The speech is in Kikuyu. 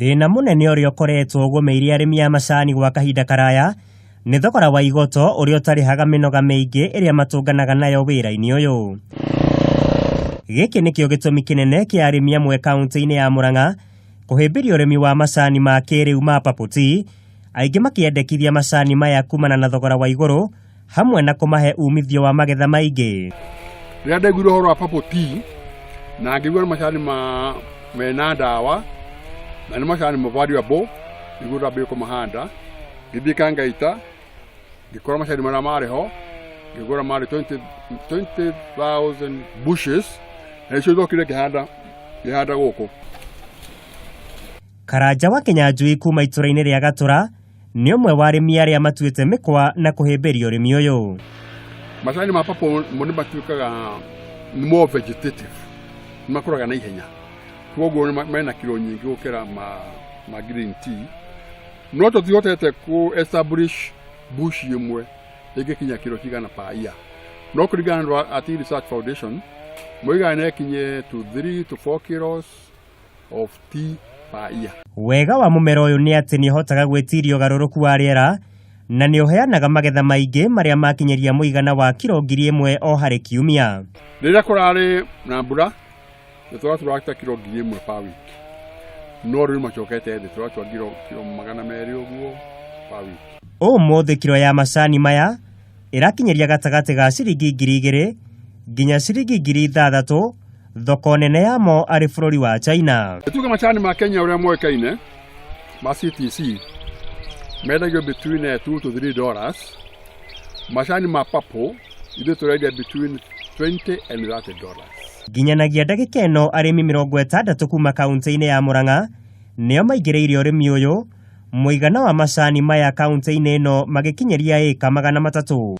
Thĩna mũnene ũrĩa ũkoretwo ũgũmĩire arĩmi a macani gwa kahinda karaya nĩ thogora wa igoto ũrĩa ũtarĩhaga mĩnoga mĩingĩ ĩrĩa matũnganaga nayo wĩra-inĩ ũyũ. Gĩkĩ nĩkĩo gĩtũmi kĩnene kĩa arĩmi amwe kaunti-inĩ ya Murang'a kũhĩmbĩria ũrĩmi wa macani ma kĩrĩu ma purple tea, aingĩ makĩendekithia macani maya kumana na thogora wa igũrũ hamwe na kũmahe umithio wa magetha maingĩ. Rĩrĩa ndaiguire ũhoro wa purple tea na ngĩigua nĩ macani ma mena ndawa na nĩ macani ma valuable, nĩguo ndambĩrĩirie kũmahanda. Ngĩthiĩ Kangaita ngĩkora macani marĩa marĩ ho, ngĩgũra marĩ 20,000 bushes, na nĩcio njokire ngĩhanda gũkũ. Karanja wa Kĩnyanjui kuma itũra-inĩ rĩa Gatũra nĩ ũmwe wa arĩmi arĩa matuĩte mĩkwa na kũhĩmbĩria ũrĩmi ũyũ. Macani ma purple mo nĩ matuĩkaga nĩ more vegetative, nĩ makũraga na ihenya, koguo mena kiro nyingĩ gũkĩra ma green tea, no tũtihotete kũ establish bush ĩmwe ĩngĩkinya kiro cigana per year, no kũringana na Tea Research Foundation moigaga no ĩkinye to 3 to 4 kilos of tea per year. Wega wa mũmera ũyũ nĩ atĩ nĩ ũhotaga gwĩtiria ũgarũrũku wa rĩera na nĩ ũheanaga magetha maingĩ marĩa makinyĩria mũigana wa kiro 1000 o harĩ kiumia. Rĩrĩa kũrarĩ na mbura nĩ tũratũraga kiro 1000 per week, no rĩu macokete thĩ, tũratua kiro 200 ũguo per week. Ũmũthĩ kiro ya macani maya ĩrakinyĩria gatagatĩ ga ciringi 2000 nginya ciringi 6000, thoko nene yamo arĩ bũrũri wa China. Tuge macani ma Kenya ũrĩa moĩkaine ma CTC mendagio between 2 to $3. Macani ma purple ithuĩ tũrendia between $20 and $30. Nginyanagia ndagĩka ĩno arĩmi 60 kuma kaunti-inĩ ya Murang'a nĩo maingĩrĩire ũrĩmi ũyũ, mũigana wa macani maya kaunti-inĩ ĩno magĩkinyĩria ĩka 300.